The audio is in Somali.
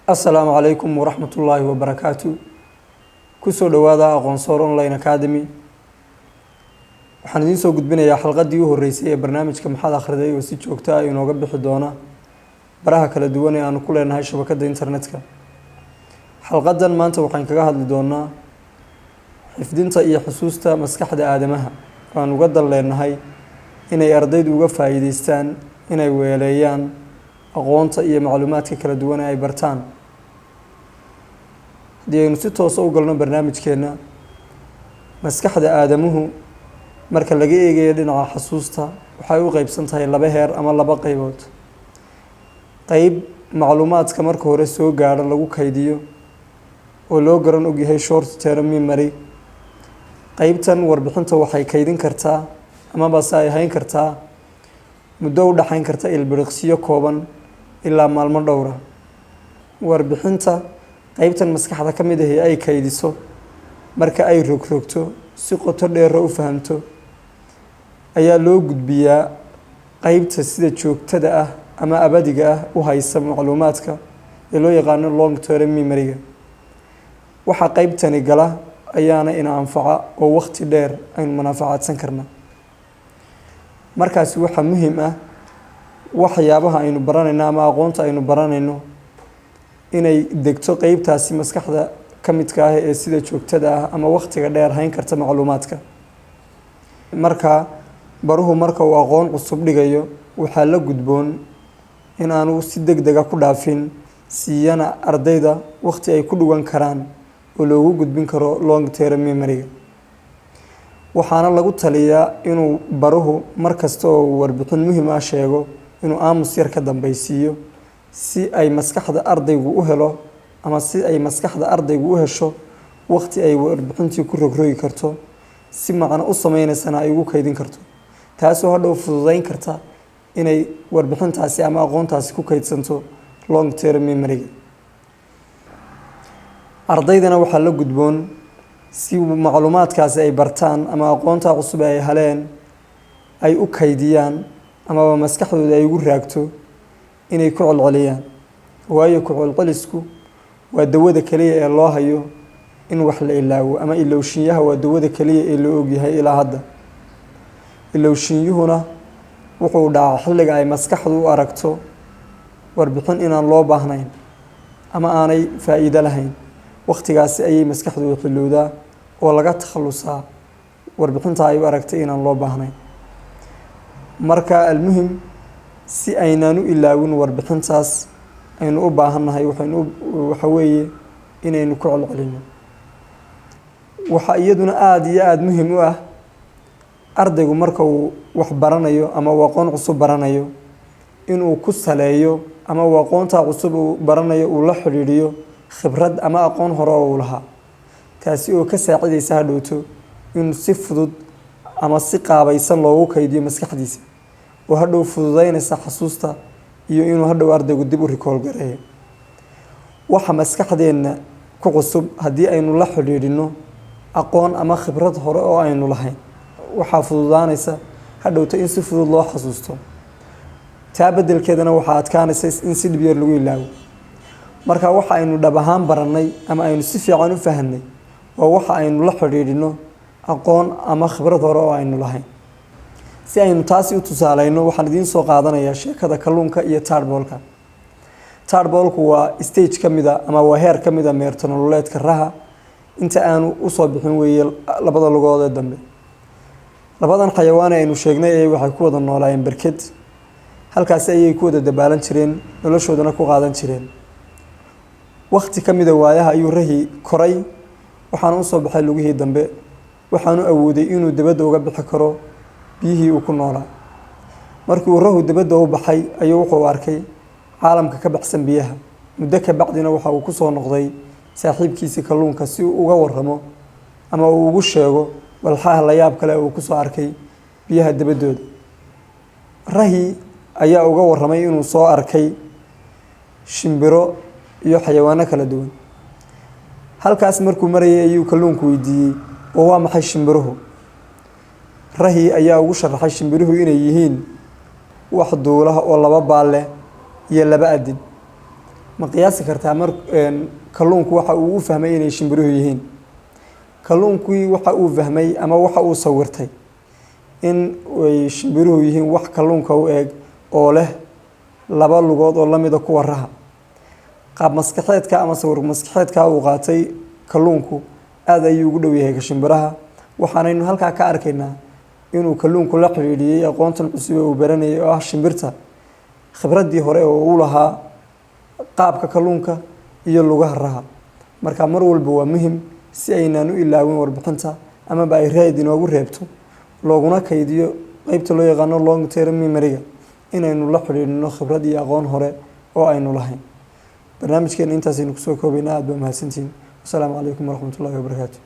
Asalaamu calaykum waraxmat ullaahi wabarakaatu. Kusoo dhowaada Aqoonsoor Online Academy. Waxaan idiin soo gudbinayaa xalqadii u horreysay ee barnaamijka Maxaad Akhriday, oo si joogto ah inooga bixi doona baraha kala duwan ee aanu ku leenahay shabakadda internetka. Xalqadan maanta waxaan kaga hadli doonaa xifdinta iyo xusuusta maskaxda aadamaha, oo aan uga dan leenahay inay ardaydu uga faa'iideystaan inay weeleeyaan aqoonta iyo macluumaadka kala duwan ee ay bartaan. Haddii aynu si toosa u galno barnaamijkeenna, maskaxda aadamuhu marka laga eegayo dhinaca xasuusta waxay u qeybsan tahay laba heer ama laba qeybood: qeyb macluumaadka marka hore soo gaadho lagu kaydiyo oo loo garan ogyahay short term memory. Qeybtan warbixinta waxay kaydin kartaa amaba se ay hayn kartaa muddo u dhexayn karta ilbiriqsiyo kooban ilaa maalmo dhowra. Warbixinta qeybtan maskaxda ka mid ahi ay kaydiso, marka ay rogrogto, si qoto dheera u fahamto, ayaa loo gudbiyaa qeybta sida joogtada ah ama abadiga ah u haysa macluumaadka ee loo yaqaano long term memory-ga. Waxaa qeybtani gala ayaana ina anfaca oo waqti dheer aynu munaafacaadsan karna. Markaasi waxaa muhiim ah waxyaabaha aynu baranayno ama aqoonta aynu baranayno inay degto qeybtaasi maskaxda ka midka ah ee sida joogtada ah ama waqtiga dheer hayn karta macluumaadka. Marka baruhu marka uu aqoon cusub dhigayo, waxaa la gudboon in aanu si deg dega ku dhaafin, siiyana ardayda waqti ay ku dhugan karaan oo loogu gudbin karo long term memory-ga. Waxaana lagu taliyaa inuu baruhu mar kasta oo uu warbixin muhiim ah sheego inuu aamus yar ka dambeysiiyo, si ay maskaxda ardaygu u helo ama si ay maskaxda ardaygu u hesho waqti ay warbixintii ku rogrogi karto, si macno u sameyneysana ay ugu kaydin karto, taasoo hadhow fududeyn karta inay warbixintaasi ama aqoontaasi ku kaydsanto long term memory-ga. Ardaydana waxaa la gudboon, si macluumaadkaasi ay bartaan ama aqoontaa cusub ay heleen ay u kaydiyaan amaba maskaxdooda ay ugu raagto, inay ku celceliyaan, waayo ku celcelisku waa dawada keliya ee loo hayo in wax la ilaawo, ama ilowshinyaha waa dawada keliya ee loo ogyahay ilaa hadda. Ilowshinyuhuna wuxuu dhacaa xilliga ay maskaxdu u aragto warbixin inaan loo baahnayn ama aanay faa'iido lahayn. Waqtigaasi ayay maskaxdu xilowdaa oo laga takhalusaa warbixinta ay u aragtay inaan loo baahnayn. Marka almuhim, si aynaan u ilaawin warbixintaas aynu u baahannahay, waxaynu waxa weeye inaynu ku celcelino. Waxaa iyaduna aada iyo aada muhim u ah, ardaygu marka uu wax baranayo ama uu aqoon cusub baranayo, inuu ku saleeyo ama uu aqoontaa cusub uu baranayo uu la xidhiidhiyo khibrad ama aqoon hore oo uu lahaa, taasi oo ka saacidaysa hadhowto in si fudud ama si qaabaysan loogu kaydiyo maskaxdiisa, oo hadhow fududeynaysa xasuusta iyo inuu hadhow ardaygu dib u recall gareeyo. Waxa maskaxdeenna ku cusub haddii aynu la xidhiidhino aqoon ama khibrad hore oo aynu lahayn, waxaa fududaanaysa hadhowto in si fudud loo xasuusto. Taa beddelkeedana waxaa adkaanaysa in si dhib yar lagu ilaawo. Marka waxa aynu dhab ahaan barannay ama aynu si fiican u fahanay waa waxa aynu la xidhiidhino aqoon ama khibrad hore oo aynu lahayn. Si aynu taasi u tusaaleyno, waxaan idiin soo qaadanayaa sheekada kalluunka iyo tadpole-ka. Tadpole-ku waa stage ka mida ama waa heer ka mida meerto nololeedka raha inta aanu usoo bixin weeye labada lugood ee dambe. Labadan xayawaan aynu sheegnay ee waxay ku wada noolaayeen berked. Halkaasi ayay ku wada dabaalan jireen, noloshoodana ku qaadan jireen. Wakti ka mida waayaha ayuu rahi koray, waxaana usoo baxay lugihii dambe, waxaanu awooday inuu dibadda uga bixi karo biyihii uu ku noolaa. Markii uu rahu dibadda u baxay ayuu wuxuu arkay caalamka ka baxsan biyaha. Muddo ka bacdina waxa uu kusoo noqday saaxiibkiisii kalluunka si uu uga waramo ama uu ugu sheego walxaha la yaab kale uu kusoo arkay biyaha dibaddooda. Rahi ayaa uga warramay inuu soo arkay shimbiro. iyo xayawaano kala duwan. Halkaas markuu marayay ayuu kalluunku weydiiyey: "Oo waa maxay shimbiruhu?" Rahii ayaa ugu sharaxay shimbiruhu inay yihiin wax duulaha oo laba baal leh iyo laba adin. Ma qiyaasi kartaa mar kalluunku waxa uu u fahmay inay shimbiruhu yihiin? Kalluunkii waxa uu fahmay ama waxa uu sawirtay in ay shimbiruhu yihiin wax kalluunka u eeg oo leh laba lugood oo lamida kuwa raha. Qaab maskaxeedka ama sawir maskaxeedka uu qaatay kalluunku aada ayuu ugu dhow yahay ka shimbiraha. Waxaanaynu halkaa ka arkaynaa inuu kalluunku la xidhiidhiyey aqoontan cusub ee uu baranayay oo ah shimbirta khibraddii hore oo uu lahaa qaabka kalluunka iyo lugaha raha. Marka mar walba waa muhim si aynaan u ilaawin warbixinta amaba ay raad inoogu reebto, looguna kaydiyo qeybta loo yaqaano long term memory-ga, inaynu la xidhiidhino khibrad iyo aqoon hore oo aynu lahayn. Barnaamijkeena intaasaynu kusoo koobaynaa. Aad baa mahadsantihiin. Wasalaamu calaykum waraxmatullahi wabarakaatu.